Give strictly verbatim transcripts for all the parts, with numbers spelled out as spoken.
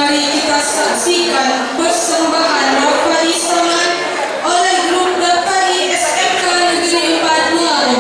Mari kita saksikan persembahan Rafa'i Samad oleh grup Rafa'i S M K Negeri Empat Muaro.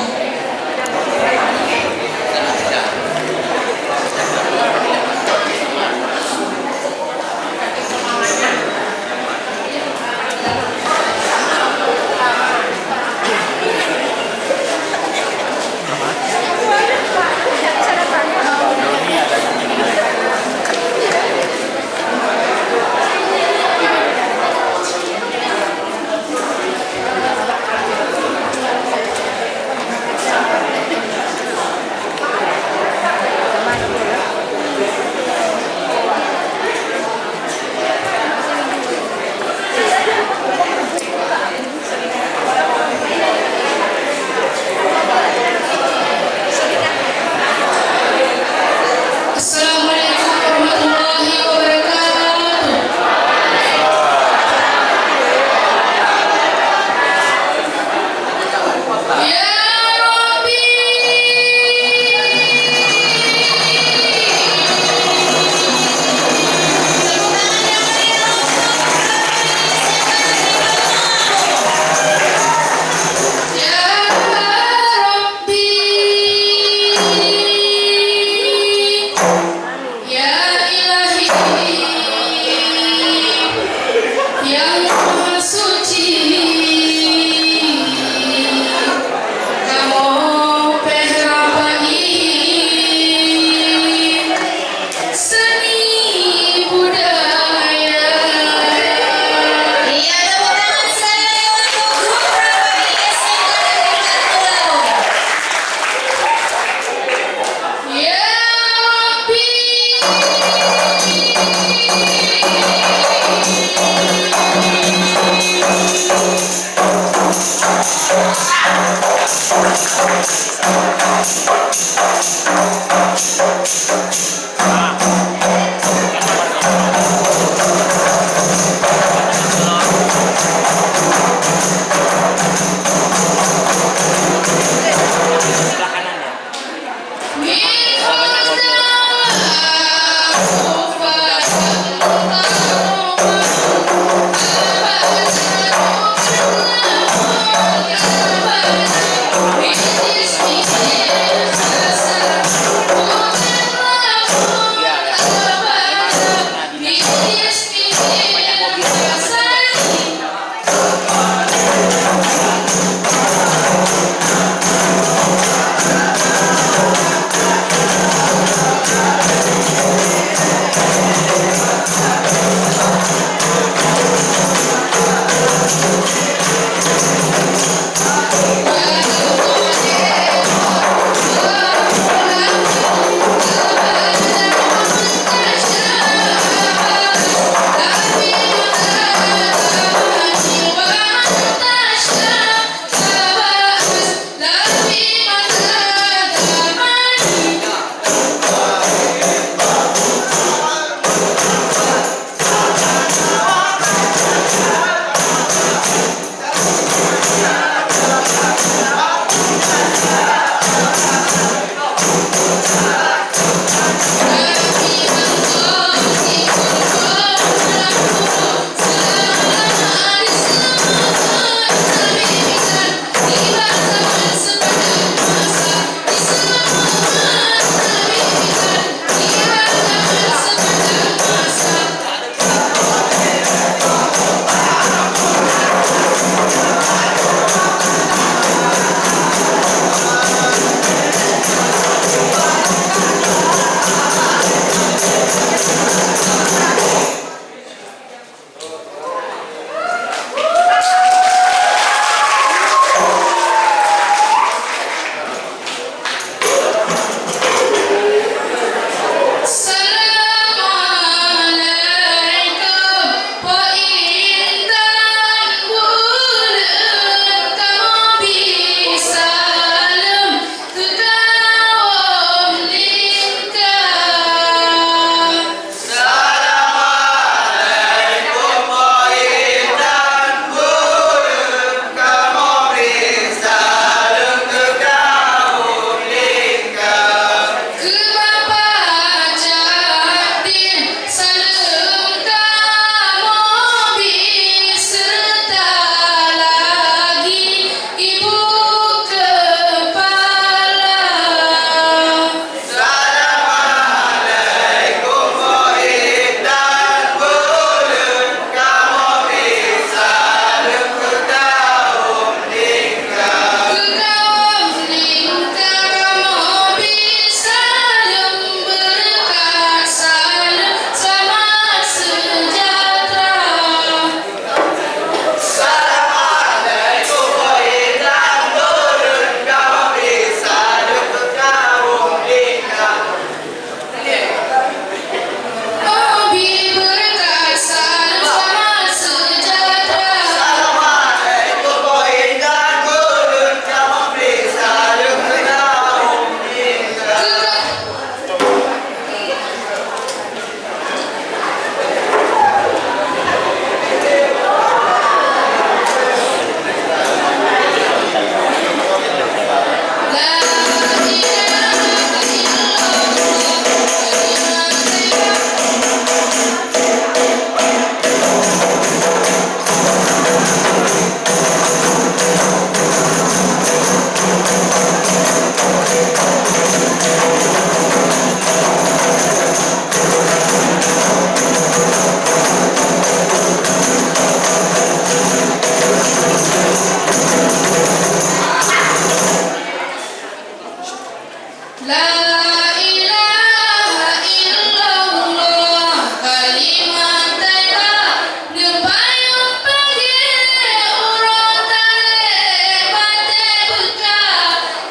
La ilaha illallah, kalimat thaibah, neupayong pagée uroe tarek batée beuka,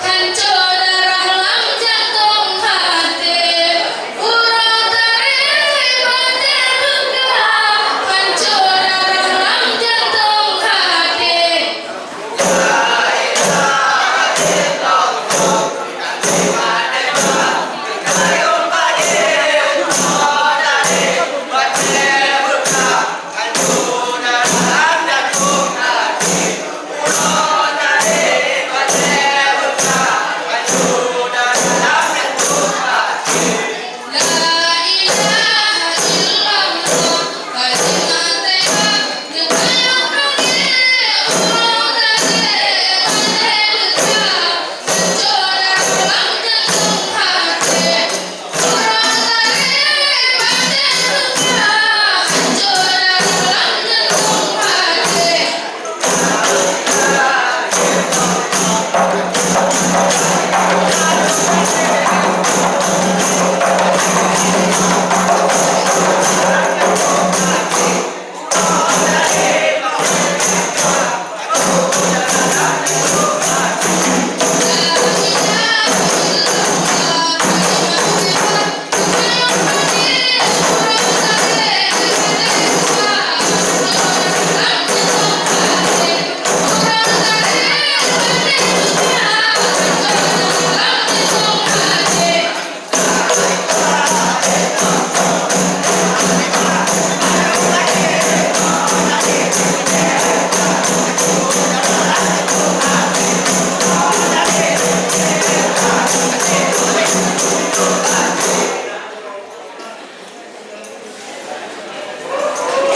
hanco darah lam jantong até. Uroe tarek batée beuka, hanco darah lam jantong até. La ilaha illallah, kalimat thaibah, neupayong pagée uroe tarek batée beuka, hanco darah lam jantong até. Uroe tarek batée beuka, hanco darah lam jantong até.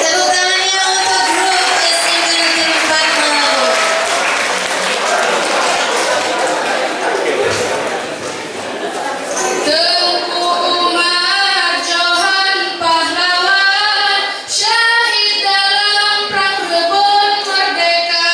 Tepuk tangannya untuk grup S M K Negeri empat Meulaboh. Teungku Umar Johan pahlawan, syahid dalam prang reubot merdeka.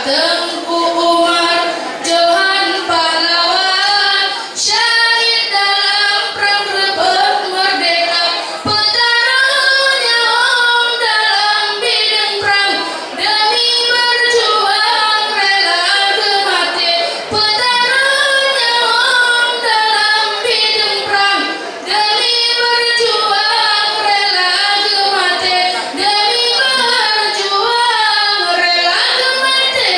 Teungku Umar Johan pahlawan, syahid dalam prang reubot merdeka, peutaruh nyawöng dalam bideueng prang demi berjuang rela geumaté. Peutaruh nyawöng dalam bideueng prang demi berjuang rela geumaté, demi berjuang rela geumaté.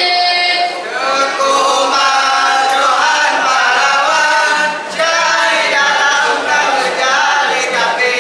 Teungku Umar Johan pahlawan, syahid dalam prang meujaléng kafé.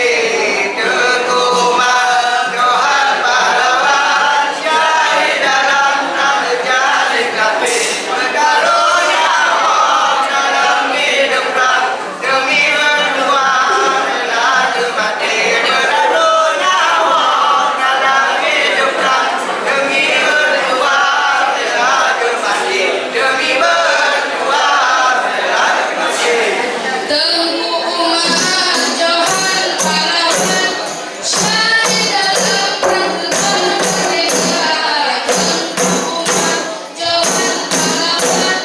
Teungku Umar Johan pahlawan, syahid dalam prang meujaléng kafé. Peutaruh nyawöng dalam bideueng prang demi berjuang rela geumaté, beureunoe nyawöng dalam bideueng prang demi berjuang rela geumaté, demi berjuang rela geumaté. Teungku Umar Johan pahlawan, syahid dalam prang reubot merdeka. Teungku Umar Johan pahlawan,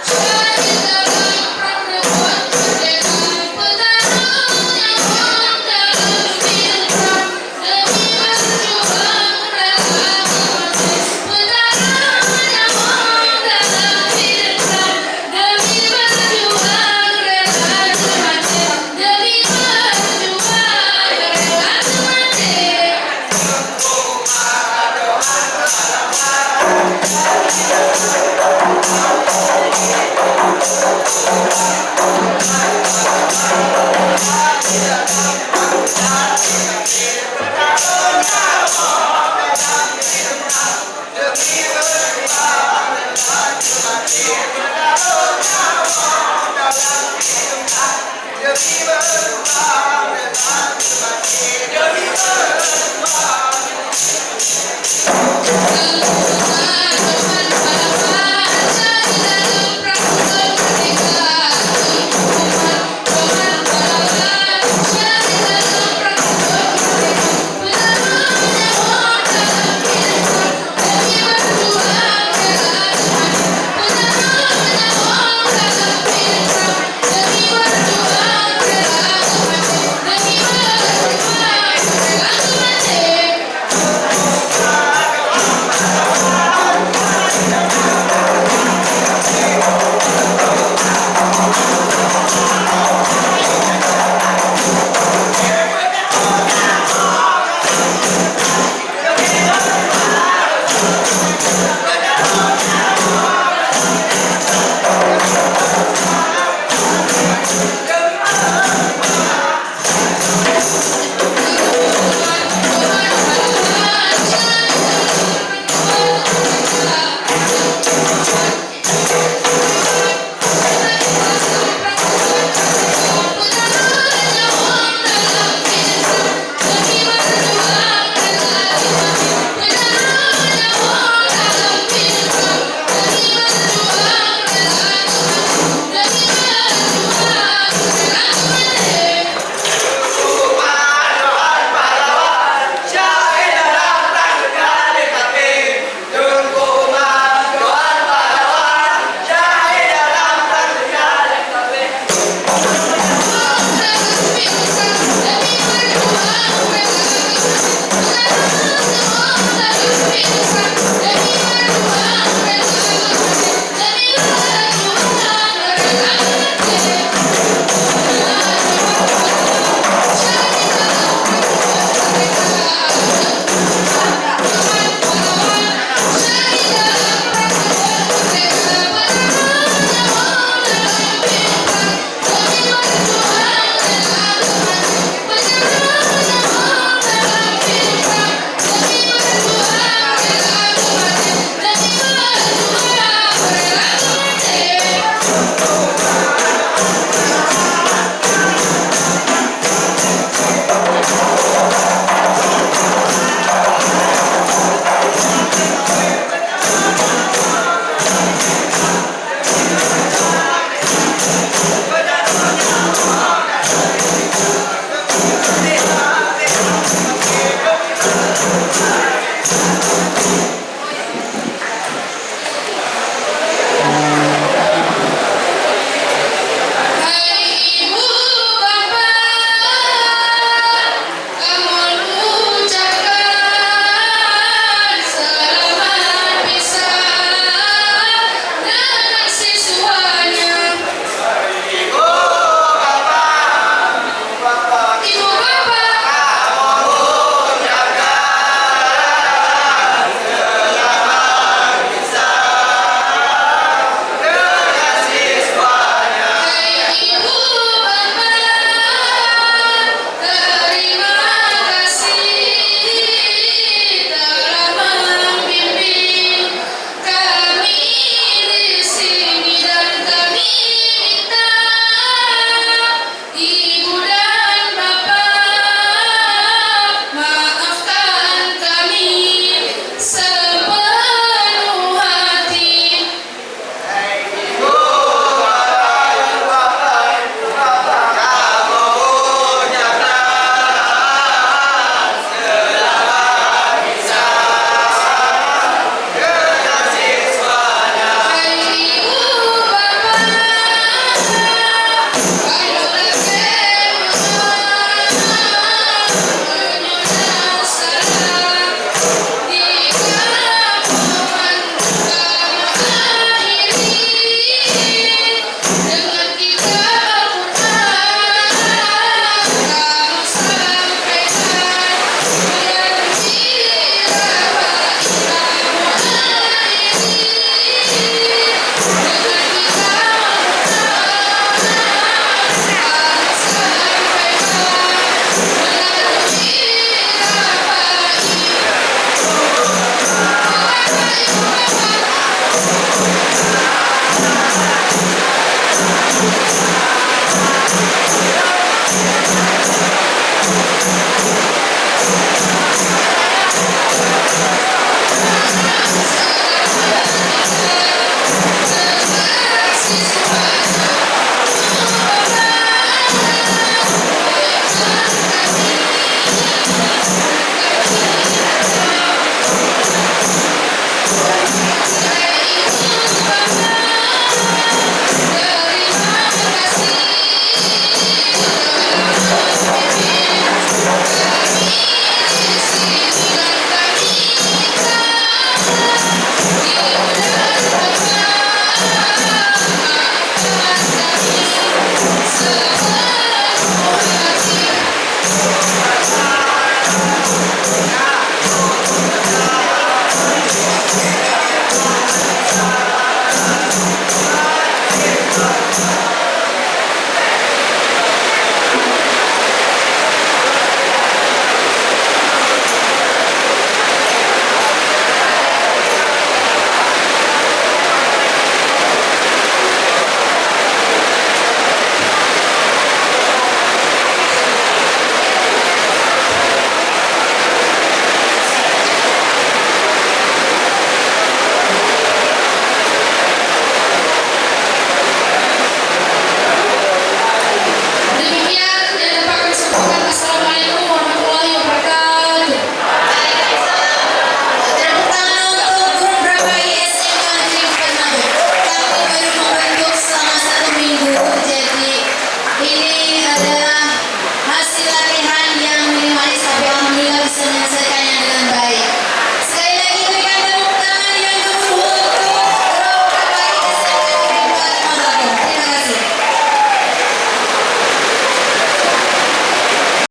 syahid dalam prang reubot merdeka, peutaruh nyawöng dalam bideueng prang demi berjuang rela geumaté, peutaruh nyawöng dalam bideueng prang demi berjuang rela geumaté, demi berjuang rela geumaté.